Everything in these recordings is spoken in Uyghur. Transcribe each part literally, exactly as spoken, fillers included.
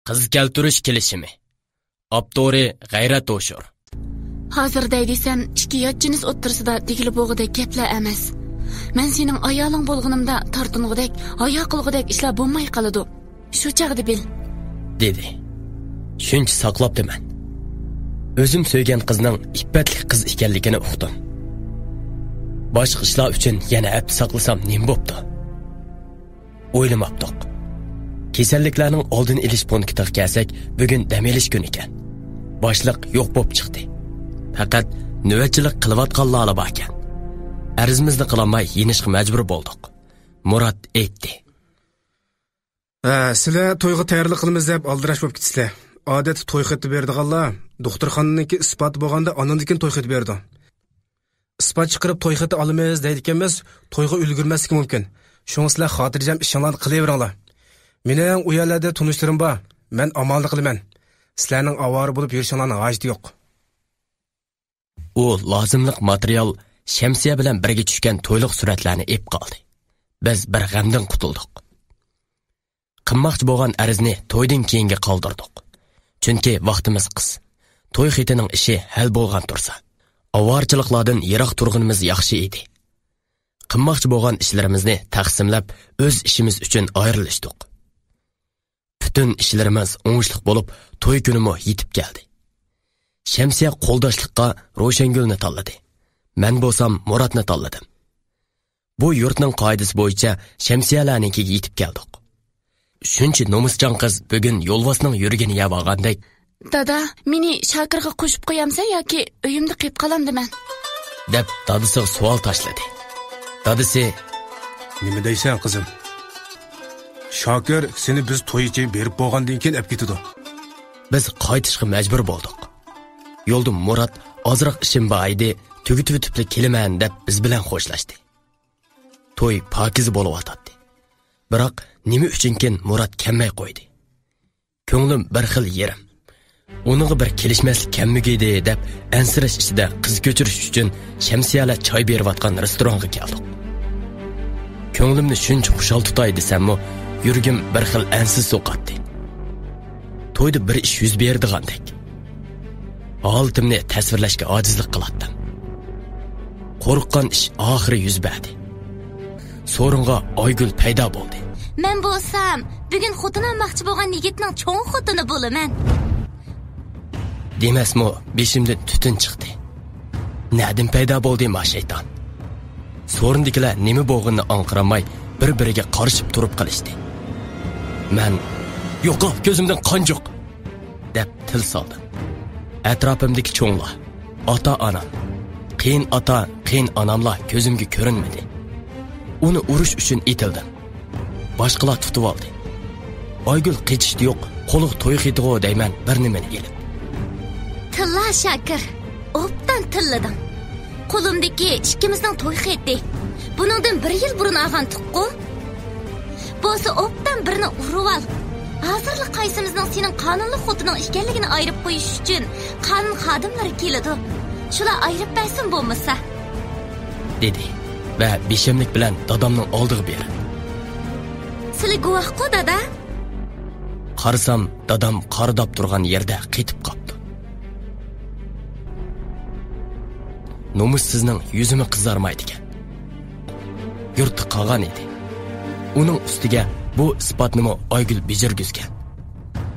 قىز كەلتۈرۈش كېلىشىمى. ئاپتورى غەيرەت ھوشۇر. ھازىر دەي دېسەم، ئىككى يات جىنس ئوتتۇرىسىدا دېگىلى بولغۇدەك گەپلەر ئەمەس. مەن سېنىڭ ئايالىڭ بولغىنىمدا تارتىنغۇدەك، ھايا قىلغۇدەك ئىشلار بولماي قالىدۇ. شۇ چاغدا بىل. دېدى. شۇنچە ساقلاپتىمەن. ئۆزۈم سۆيگەن قىزنىڭ ئىپپەتلىك قىز ئىكەنلىكىنى ئۇقتۇم. باشقا ئىشلار ئۈچۈن يەنە ھەپتە ساقلىسام نېمە بوپتۇ؟ ئويلىماپتۇق. كېسەللىكلەرنىڭ ئالدىنى ئېلىش پونكىتىغا كەلسەك، بۈگۈن دەم ئېلىش كۈنى ئىكەن. باشلىق يوق بوپ چىقتى. پەقەت نۆۋەتچىلىك قىلىۋاتقانلارلا باركەن. ئەرزىمىزنى قىلالماي يېنىشقا مەجبۇر بولدۇق. مۇرات ئېيتتى. ھە، سىلەر تويغا تەييارلىق قىلىمىز دەپ ئالدىراش بولۇپ كېتىسىلەر. ئادەتتە توي خېتى بېرىدىغانلار دوختۇرخانىنىڭكى ئىسپاتى بولغاندا ئاندىن كېيىن توي خېتى بېرىدۇ. ئىسپات چىقىرىپ توي خېتى ئالىمىز دەيدىكەنمىز، تويغا ئۈلگۈرمەسلىكى مۇمكىن. شۇڭا سىلەر خاتىرجەم ئىشىڭلارنى قىلىۋېرىڭلار. مېنىڭ ئۇ يەرلەردە تونۇشلىرىم بار. مەن ئامالنى قىلىمەن. سىلەرنىڭ ئاۋارە بولۇپ يۈرۈشۈڭلارنىڭ ھاجىتى يوق. ئۇ لازىملىق ماتېرىيال، شەمسىيە بىلەن بىرگە چۈشكەن تويلۇق سۈرەتلەرنى ئېلىپ قالدى. بىز بىر غەمدىن قۇتۇلدۇق. قىلماقچى بولغان ئەرزنى تويدىن كېيىنگە قالدۇردۇق. چۈنكى ۋاقتىمىز قىس. توي خېتىنىڭ ئىشى ھەل بولغان تۇرسا، ئاۋارىچىلىقلاردىن يىراق تۇرغىنىمىز ياخشى ئىدى. قىلماقچى بولغان ئىشلىرىمىزنى تەقسىملەپ، ئۆز ئىشىمىز ئۈچۈن ئايرىلىشتۇق. پۈتۈن ئىشلىرىمىز ئوڭۇشلۇق بولۇپ، توي كۈنىمۇ يېتىپ كەلدى. شەمسىيە قولداشلىققا روشەنگۈلنى تاللىدى. مەن بولسام مۇراتنى تاللىدىم. بۇ يۇرتنىڭ قائىدىسى بويىچە شەمسىيەلەرنىڭكىگە يېتىپ كەلدۇق. شۇنچە نومۇسجان قىز بۈگۈن يولۋاسنىڭ يۈرگىنى يەۋالغاندەك. دادا، مېنى شاكىرغا قوشۇپ قويامسەن ياكى ئۆيۈمدە قېلىپ قالامدىمەن؟ دەپ دادىسىغا سوئال تاشلىدى. دادىسى، نېمە دەيسەن، قىزىم؟ شاكىر سېنى بىز تويغىچە بېرىپ بولغاندىن كېيىن ئەپ كېتىدۇ. بىز قايتىشقا مەجبۇر بولدۇق. يولدا مۇرات، ئازراق ئىشىم بار ئىدى، تۈگىتىۋېتىپلا كېلىمەن، دەپ بىز بىلەن خوشلاشتى. توي پاكىز بولۇۋاتاتتى. بىراق نېمە ئۈچۈنكىن مۇرات كەلمەي قويدى. كۆڭلۈم بىر خىل يېرىم. ئۇنىڭغا بىر كېلىشمەسلىك كەلمىگىيدى دەپ ئەنسىرەش ئىچىدە قىز كۆچۈرۈش ئۈچۈن شەمسىيەلەر چاي بېرىۋاتقان رېستورانغا كەلدۇق. كۆڭلۈمنى شۇنچە خۇشال تۇتاي دېسەممۇ، يۈرىكىم بىر خىل ئەنسىز سوقاتتى. تويدا بىر ئىش يۈز بېرىدىغاندەك. ھالىتىمنى تەسۋىرلەشكە ئاجىزلىق قىلاتتىم. قورققان ئىش ئاخىرى يۈز بەردى. سورۇنغا ئايگۈل پەيدا بولدى. مەن بولسام، بۈگۈن خوتۇن ئالماقچى بولغان يىگىتنىڭ چوڭ خوتۇنى بولىمەن. دېمەسمۇ، بېشىمدىن تۈتۈن چىقتى. نەدىن پەيدا بولدى ما شەيتان؟ سورۇندىكىلەر نېمە بولغىنىنى ئاڭقىرالماي، بىر-بىرىگە قارىشىپ تۇرۇپ قېلىشتى. مەن، يوقاپ كۆزۈمدىن قان جۇق! دەپ تىل سالدىم. ئەتراپىمدىكى چوڭلار، ئاتا-ئانام، قېيىن ئاتا، قېيىن ئاناملار كۆزۈمگە كۆرۈنمىدى. ئۇنى ئۇرۇش ئۈچۈن ئېتىلدىم. باشقىلار تۇتۇۋالدى. ئايگۈل قېچىشتا يوق، قولىغا توي خېتىغۇ دەيمەن بىر نېمىنى ئېلىپ. تىللا شاكىر، ئوبدان تىللىدىڭ. قولۇمدىكى ئىككىمىزنىڭ توي خېتى. بۇنىڭدىن بىر يىل بۇرۇن ئالغانتۇققۇ؟ بولسا ئوبدان بىرنى ئۇرۇۋال. ھازىرلا قايسىمىزنىڭ سېنىڭ قانۇنلۇق خوتۇنۇڭ ئىكەنلىكىنى ئايرىپ قويۇش ئۈچۈن قانۇن خادىملىرى كېلىدۇ. شۇلار ئايرىپ بەرسۇن بولمىسا. دېدى ۋە بىشەملىك بىلەن دادامنىڭ ئالدىغا بېرىپ. سىلى گۇۋاھقۇ، دادا؟ قارىسام، دادام قارىداپ تۇرغان يەردە قېتىپ قاپتۇ. نومۇسسىزنىڭ يۈزىمۇ قىزارمايدىكەن. يۇرتتا قالغان ئىدى. ئۇنىڭ ئۈستىگە بۇ ئىسپاتنىمۇ ئايگۈل بېجىرگۈزگەن.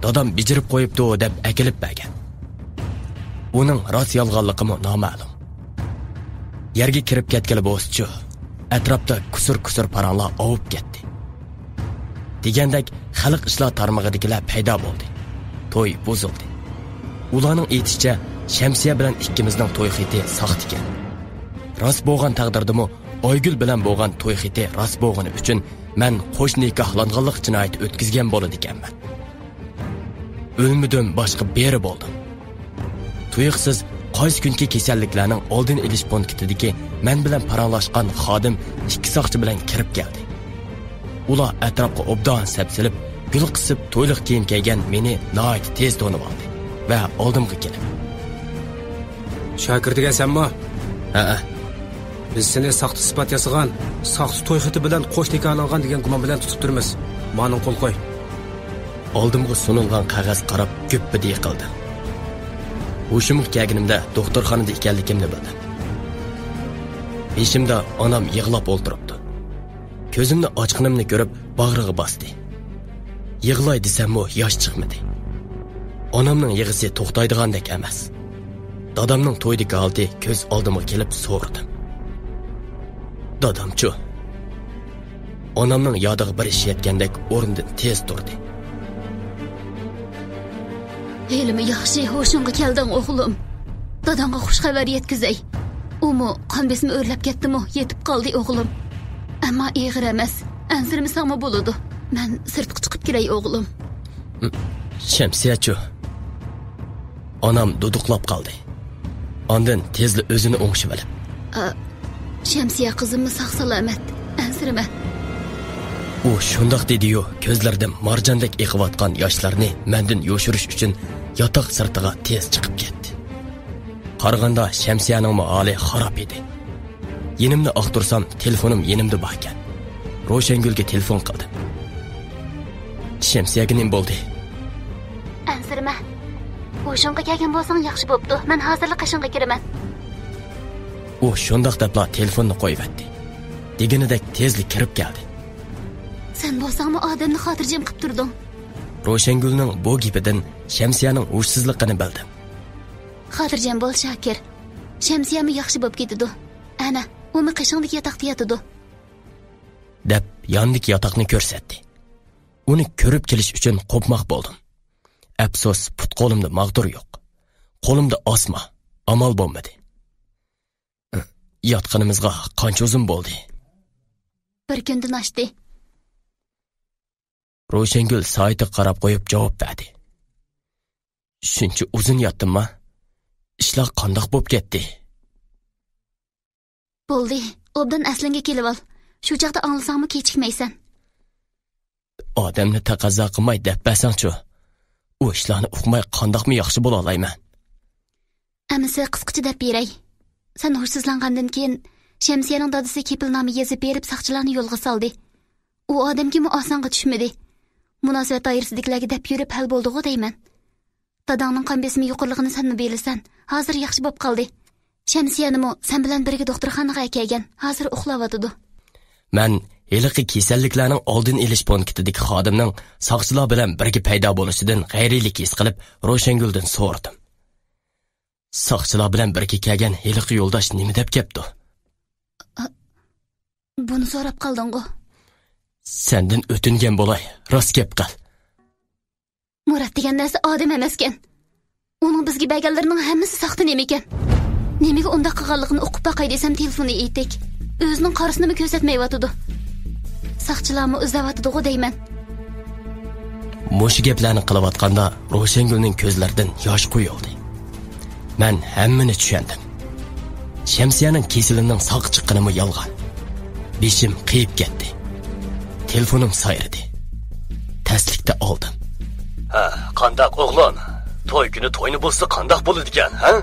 دادام بېجىرىپ قويۇپتۇ دەپ ئەكېلىپ بەرگەن. ئۇنىڭ راست يالغانلىقىمۇ نامەلۇم. يەرگە كىرىپ كەتكىلى بولسىچۇ، ئەتراپتا كۇسۇر-كۇسۇر پاراڭلار ئاۋۇپ كەتتى. دېگەندەك، خەلق ئىشلار تارمىقىدىكىلەر پەيدا بولدى. توي بۇزۇلدى. ئۇلارنىڭ ئېيتىشىچە، شەمسىيە بىلەن ئىككىمىزنىڭ توي خېتى ساختىكەن. راست بولغان تەقدىردىمۇ، ئايگۈل بىلەن بولغان توي خېتى راست بولغىنى ئۈچۈن مەن قوش نىكاھلانغانلىق جىنايىتى ئۆتكۈزگەن بولىدىكەنمەن. ئۆلمىدىم، باشقا بىرى بولدۇم. تۇيۇقسىز قايسى كۈنكى كېسەللىكلەرنىڭ ئالدىنى ئېلىش پونكىتىدىكى مەن بىلەن پاراڭلاشقان خادىم ئىككى ساقچى بىلەن كىرىپ كەلدى. ئۇلار ئەتراپقا ئوبدان سەپسېلىپ، گۈل قىسىپ، تويلۇق كىيىم كىيگەن مېنى ناھايىتى تېز تونۇۋالدى ۋە ئالدىمغا كېلىپ، شاكىر دېگەن سەنمۇ؟ ھەئە. بىز سېنى ساختا ئىسپات ياسىغان، ساختا توي خېتى بىلەن قوش نىكاھلانغان دېگەن گۇمان بىلەن تۇتۇپ تۇرىمىز. مانا قول قوي. ئالدىمغا سۇنۇلغان قەغەزگە قاراپ گۈپپىدە يىقىلدىم. ھوشۇمغا كەلگىنىمدە دوختۇرخانىدا ئىكەنلىكىمنى بىلدىم. بېشىمدا ئانام يىغلاپ ئولتۇرۇپتۇ. كۆزۈمنى ئاچقىنىمنى كۆرۈپ باغرىغا باستى. يىغلاي دېسەممۇ ياش چىقمىدى. ئانامنىڭ يىغىسى توختايدىغاندەك ئەمەس. دادامنىڭ تويدىكى ھالىتى كۆز ئالدىمغا كېلىپ سورىدىم. دادامچۇ؟ ئانامنىڭ يادىغا بىر ئىش يەتكەندەك ئورنىدىن تېز تۇردى. ھېلىمۇ ياخشى ھوشۇڭغا كەلدىڭ، ئوغلۇم. داداڭغا خۇش خەۋەر يەتكۈزەي. ئۇمۇ قان بېسىمى ئۆرلەپ كەتتىمۇ، يېتىپ قالدى، ئوغلۇم. ئەمما ئېغىر ئەمەس. ئەنسىرىمىسەڭمۇ بولىدۇ. مەن سىرتقا چىقىپ كىرەي، ئوغلۇم. شەمسىيەچۇ؟ ئانام دۇدۇقلاپ قالدى. ئاندىن تېزلا ئۆزىنى ئوڭشىۋېلىپ، ئا، شەمسىيە قىزىممۇ ساق-سالامەت، ئەنسىرىمە. ئۇ شۇنداق دېدىيۇ، كۆزلىرىدىن مارجاندەك ئېقىۋاتقان ياشلارنى مەندىن يوشۇرۇش ئۈچۈن ياتاق سىرتىغا تېز چىقىپ كەتتى. قارىغاندا شەمسىيەنىڭمۇ ھالى خاراب ئىدى. يېنىمنى ئاختۇرسام، تېلېفونۇم يېنىمدا باركەن. روشەنگۈلگە تېلېفون قىلدىم. شەمسىيەگە نېمە بولدى؟ ئەنسىرىمە. ھوشۇڭغا كەلگەن بولساڭ ياخشى بوپتۇ. مەن ھازىرلا قېشىڭغا كىرىمەن. ئۇ شۇنداق دەپلا تېلېفوننى قويۇۋەتتى. دېگىنىدەك تېزلا كىرىپ كەلدى. سەن بولساڭمۇ ئادەمنى خاتىرجەم قىپ تۇردۇڭ. روشەنگۈلنىڭ بۇ گېپىدىن شەمسىيەنىڭ ھوشسىزلىقىنى بىلدىم. خاتىرجەم بول، شاكىر. شەمسىيەمۇ ياخشى بوپ كېتىدۇ. ئەنە، ئۇمۇ قېشىڭدىكى ياتاقتا ياتىدۇ. دەپ ياندىكى ياتاقنى كۆرسەتتى. ئۇنى كۆرۈپ كېلىش ئۈچۈن قوپماق بولدۇم. ئەپسۇس، پۇت-قولۇمدا ماغدۇر يوق. قولۇمدا ئاسما، ئامال بولمىدى. ياتقىنىمىزغا قانچە ئۇزۇن بولدى؟ بىر كۈندىن ئاشتى. روشەنگۈل سائىتىگە قاراپ قويۇپ جاۋاب بەردى. شۇنچە ئۇزۇن ياتتىمما؟ ئىشلار قانداق بوپ كەتتى؟ بولدى، ئوبدان ئەسلىڭگە كېلىۋال. شۇ چاغدا ئاڭلىساڭمۇ كېچىكمەيسەن. ئادەمنى تەقەززا قىلماي دەپ بەرسەڭچۇ؟ ئۇ ئىشلارنى ئۇقماي قانداقمۇ ياخشى بولالايمەن؟ ئەمىسە قىسقىچە دەپ بېرەي. سەن ھوشسىزلانغاندىن كېيىن، شەمسىيەنىڭ دادىسى كېپىلنامە يېزىپ بېرىپ ساقچىلارنى يولغا سالدى. ئۇ ئادەمگىمۇ ئاسانغا چۈشمىدى. مۇناسىۋەت دائىرىسىدىكىلەرگە دەپ يۈرۈپ ھەل بولدىغۇ دەيمەن. داداڭنىڭ قان بېسىمى يۇقىرىلىقىنى سەنمۇ بىلىسەن. ھازىر ياخشى بوپ قالدى. شەمسىيەنىمۇ سەن بىلەن بىرگە دوختۇرخانىغا ئەكەلگەن. ھازىر ئۇخلاۋاتىدۇ. مەن ھېلىقى كېسەللىكلەرنىڭ ئالدىنى ئېلىش پونكىتىدىكى خادىمنىڭ ساقچىلار بىلەن بىرگە پەيدا بولۇشىدىن غەيرىيلىك ھېس قىلىپ، روشەنگۈلدىن سورىدىم. ساقچىلار بىلەن بىرگە كەلگەن ھېلىقى يولداش نېمە دەپ كەپتۇ؟ ئا، بۇنى سوراپ قالدىڭغۇ؟ سەندىن ئۆتۈنگەن بولاي، راست گەپ قىل. مۇرات دېگەن نەرسە ئادەم ئەمەسكەن. ئۇنىڭ بىزگە بەرگەنلىرىنىڭ ھەممىسى ساختا نېمىكەن؟ نېمىگە ئۇنداق قىلغانلىقىنى ئۇقۇپ باقاي دېسەم، تېلېفونى ئېيتىك. ئۆزىنىڭ قارىسىنىمۇ كۆرسەتمەيۋاتىدۇ. ساقچىلارمۇ ئىزدەۋاتىدىغۇ دەيمەن. مۇشۇ گەپلەرنى قىلىۋاتقاندا روشەنگۈلنىڭ كۆزلىرىدىن ياش قۇيۇلدى. مەن ھەممىنى چۈشەندىم. شەمسىيەنىڭ كېسىلىنىڭ ساقا چىققىنىمۇ يالغان. بېشىم قېيىپ كەتتى. تېلېفونۇم سايرىدى. تەسلىكتە ئالدىم. ھە، قانداق ئوغلۇم؟ توي كۈنى توينى بۇزسا قانداق بولىدىكەن، ھە؟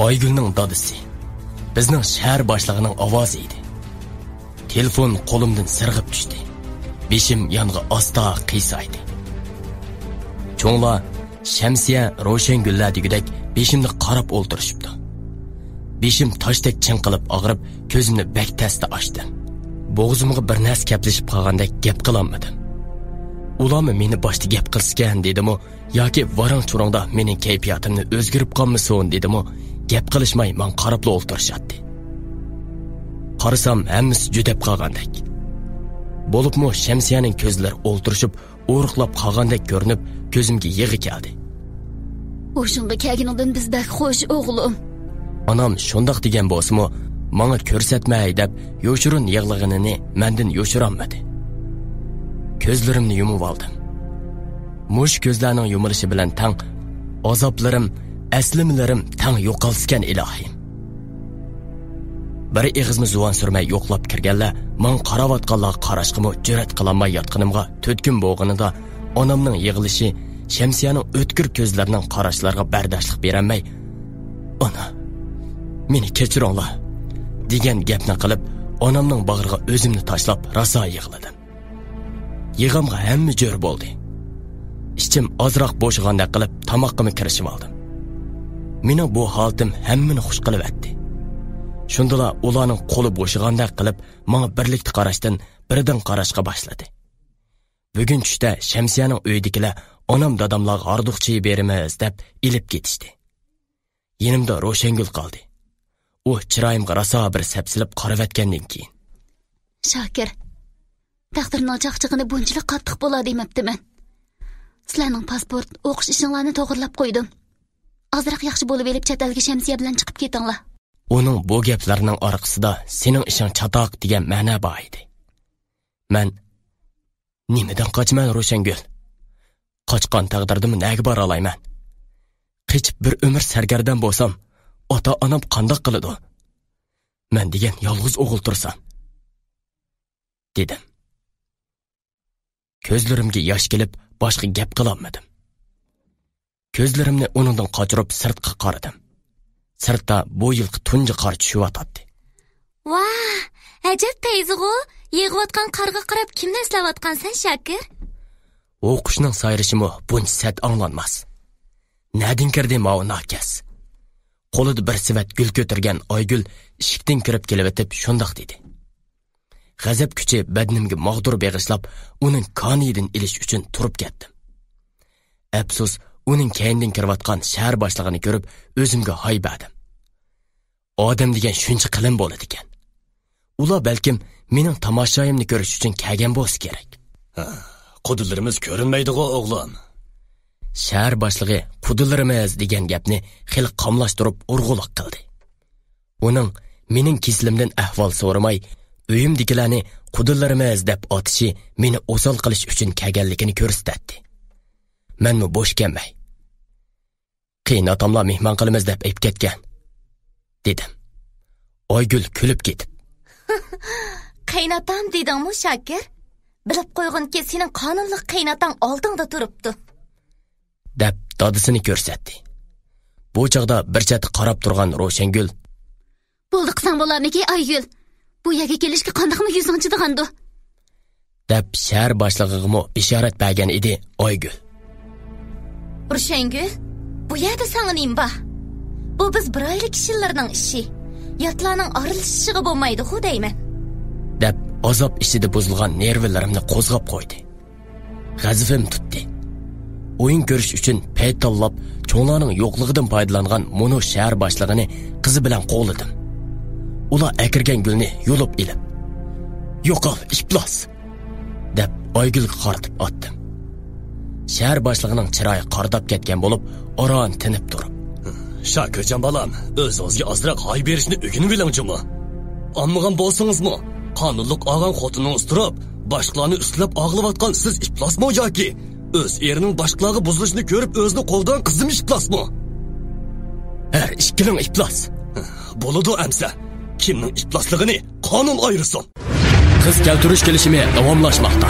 ئايگۈلنىڭ دادىسى، بىزنىڭ شەھەر باشلىقىنىڭ ئاۋازى ئىدى. تېلېفون قولۇمدىن سىرغىپ چۈشتى. بېشىم يانغا ئاستا قىيسايدى. چوڭلار شەمسىيە روشەنگۈللەر دېگۈدەك بېشىمنى قاراپ ئولتۇرۇشۇپتۇ. بېشىم تاشتەك چىڭقىلىپ ئاغرىپ، كۆزۈمنى بەك تەستە ئاچتىم. بوغۇزۇمغا بىر نەرسە كەپلىشىپ قالغاندەك گەپ قىلالمىدىم. ئۇلارمۇ مېنى باشتا گەپ قىلسىكەن دېدىمۇ، ياكى ۋاراڭ-چۇرۇڭدا مېنىڭ كەيپىياتىمنى ئۆزگىرىپ قالمىسۇن دېدىمۇ، گەپ قىلىشماي ماڭا قاراپلا ئولتۇرۇشاتتى. قارىسام، ھەممىسى جۈدەپ قالغاندەك. بولۇپمۇ شەمسىيەنىڭ كۆزلىرى ئولتۇرۇشۇپ، ئورۇقلاپ قالغاندەك كۆرۈنۈپ، كۆزۈمگە يىغا كەلدى. ھوشۇڭغا كەلگىنىڭدىن بىز بەك خۇش، ئوغلۇم. ئانام شۇنداق دېگەن بولسىمۇ، ماڭا كۆرسەتمەي دەپ يوشۇرۇن يىغلىغىنىنى مەندىن يوشۇرالمىدى. كۆزلىرىمنى يۇمۇۋالدىم. مۇشۇ كۆزلەرنىڭ يۇمۇلۇشى بىلەن تەڭ ئازابلىرىم، ئەسلىمىلىرىم تەڭ يوقالسىكەن، ئىلاھىم. بىر ئېغىزمۇ زۇۋان سۈرمەي يوقلاپ كىرگەنلەر ماڭا قاراۋاتقانلارغا قاراشقىمۇ جۈرئەت قىلالماي ياتقىنىمغا تۈرتكىم بولغىنىدا، ئانامنىڭ يىغلىشى، شەمسىيەنىڭ ئۆتكۈر كۆزلىرىنىڭ قاراشلىرىغا بەرداشلىق بېرەلمەي، «ئانا، مېنى كەچۈرۈڭلار» دېگەن گەپنى قىلىپ، ئانامنىڭ باغرىغا ئۆزۈمنى تاشلاپ، راسا يىغلىدىم. يىغامغا ھەممە جۆر بولدى. ئىچىم ئازراق بوشىغاندەك قىلىپ تاماققىمۇ كىرىشىۋالدىم. مېنىڭ بۇ ھالىتىم ھەممىنى خۇش قىلىۋەتتى. شۇندىلا ئۇلارنىڭ قولى بوشىغاندەك قىلىپ ماڭا بىرلىكتە قاراشتىن بىردىن قاراشقا باشلىدى. بۈگۈن چۈشتە شەمسىيەنىڭ ئۆيىدىكىلەر ئانام داداملارغا ھاردۇق چېيى بېرىمىز دەپ ئېلىپ كېتىشتى. يېنىمدا روشەنگۈل قالدى. ئۇ چىرايىمغا راسا بىر سەپسېلىپ قارىۋەتكەندىن كېيىن. شاكىر، تەقدىرنىڭ چاقچىقىنى بۇنچىلىك قاتتىق بولا دېمەپتىمەن. سىلەرنىڭ پاسپورت، ئوقۇش ئىشىڭلارنى توغرىلاپ قويدۇم. ئازراق ياخشى بولۇۋېلىپ چەت ئەلگە شەمسىيە بىلەن چىقىپ كېتىڭلار. ئۇنىڭ بۇ گەپلىرىنىڭ ئارقىسىدا سېنىڭ ئىشىڭ چاتاق دېگەن مەنە بار ئىدى. مەن نېمىدىن قاچىمەن روشەنگۈل؟ قاچقان تەقدىردىمۇ نەگە بارالايمەن؟ قېچىپ بىر ئۆمۈر سەرگەردان بولسام، ئاتا-ئانام قانداق قىلىدۇ؟ مەن دېگەن يالغۇز ئوغۇل تۇرسام. دېدىم. كۆزلىرىمگە ياش كېلىپ، باشقا گەپ قىلالمىدىم. كۆزلىرىمنى ئۇنىڭدىن قاچۇرۇپ سىرتقا قارىدىم. سىرتتا بۇ يىلقى تۇنجى قار چۈشۈۋاتاتتى. ۋاھ، ئەجەب پەيزىغۇ! يېغىۋاتقان قارغا قاراپ كىمنى ئەسلەۋاتقانسەن، شاكىر؟ ئۇ قۇشنىڭ سايرىشىمۇ بۇنچە سەت ئاڭلانماس. نەدىن كىردى ماۋۇ ناكەس؟ قولىدا بىر سېۋەت گۈل كۆتۈرگەن ئايگۈل ئىشىكتىن كىرىپ كېلىۋېتىپ شۇنداق دېدى. غەزەپ كۈچى بەدىنىمگە ماغدۇر بېغىشلاپ، ئۇنىڭ كانىيىدىن ئېلىش ئۈچۈن تۇرۇپ كەتتىم. ئەپسۇس، ئۇنىڭ كەينىدىن كىرىۋاتقان شەھەر باشلىقىنى كۆرۈپ، ئۆزۈمگە ھاي بەردىم. ئادەم دېگەن شۇنچە قېلىن بولىدىكەن. ئۇلار بەلكىم مېنىڭ تاماشايىمنى كۆرۈش ئۈچۈن كەلگەن بولسا كېرەك. ھە، قۇدىلىرىمىز كۆرۈنمەيدىغۇ، ئوغلۇم. شەھەر باشلىقى قۇدىلىرىمىز دېگەن گەپنى خېلى قاملاشتۇرۇپ ئۇرغۇلۇق قىلدى. ئۇنىڭ مېنىڭ كېسىلىمدىن ئەھۋال سورىماي، ئۆيۈمدىكىلەرنى قۇدىلىرىمىز دەپ ئاتىشى مېنى ئوسال قىلىش ئۈچۈن كەلگەنلىكىنى كۆرسىتەتتى. مەنمۇ بوش كەلمەي، «قېيىنئاتاملار مېھمان قىلىمىز دەپ ئېلىپ كەتكەن» دېدىم. ئايگۈل كۈلۈپ كېتىپ، «قېيىنئاتام دېدىڭمۇ، شاكىر؟ بىلىپ قويغىنكى، سېنىڭ قانۇنلۇق قېيىنئاتاڭ ئالدىڭدا تۇرۇپتۇ.» دەپ دادىسىنى كۆرسەتتى. بۇ چاغدا بىر چەتتە قاراپ تۇرغان روشەنگۈل، «بولدى قىلساڭ بولارمىكى، ئايگۈل؟ بۇ يەرگە كېلىشكە قانداقمۇ يۈزۈڭ چىدىغاندۇ؟» دەپ شەھەر باشلىقىغىمۇ بېشارەت بەرگەن ئىدى ئايگۈل. «روشەنگۈل، بۇ يەردە ساڭا نېمە بار؟ بۇ بىز بىر ئائىلە كىشىلىرىنىڭ ئىشى. ياتلارنىڭ ئارىلىشىشىغا بولمايدىغۇ دەيمەن.» دەپ ئازاب ئىچىدە بۇزۇلغان نېرۋىلىرىمنى قوزغاپ قويدى. غەزىپىم تۇتتى. ئويۇن كۆرۈش ئۈچۈن پەيت تاللاپ، چوڭلارنىڭ يوقلۇقىدىن پايدىلانغان مۇنۇ شەھەر باشلىقىنى قىزى بىلەن قوغلىدىم. ئۇلار ئەكىرگەن گۈلنى يۇلۇپ ئېلىپ، «يوقال، ئىپلاس!» دەپ ئايگۈلگە قارىتىپ ئاتتىم. شەھەر باشلىقىنىڭ چىرايى قارىداپ كەتكەن بولۇپ، ئاران تىنىپ تۇرۇپ، «شاكىرجان بالام، ئۆزىڭىزگە ئازراق ھاي بېرىشنى ئۆگىنىۋېلىڭ جۇمۇ. ئاڭلىغان بولسىڭىزمۇ، قانۇنلۇق ئالغان خوتۇنىڭىز تۇرۇپ، باشقىلارنى ئۈستىلەپ ئاغلىۋاتقان سىز ئىپلاسمۇ ياكى ئۆز ئېرىنىڭ باشقىلارغا بۇزۇلۇشىنى كۆرۈپ ئۆزىنى قوغدىغان قىزىم ئىپلاسمۇ؟» «ھەر ئىككىلىڭ ئىپلاس.» «بولىدۇ ئەمسە، كىمنىڭ ئىپلاسلىقىنى قانۇن ئايرىسۇن.» قىز كەلتۈرۈش كېلىشىمى داۋاملاشماقتا.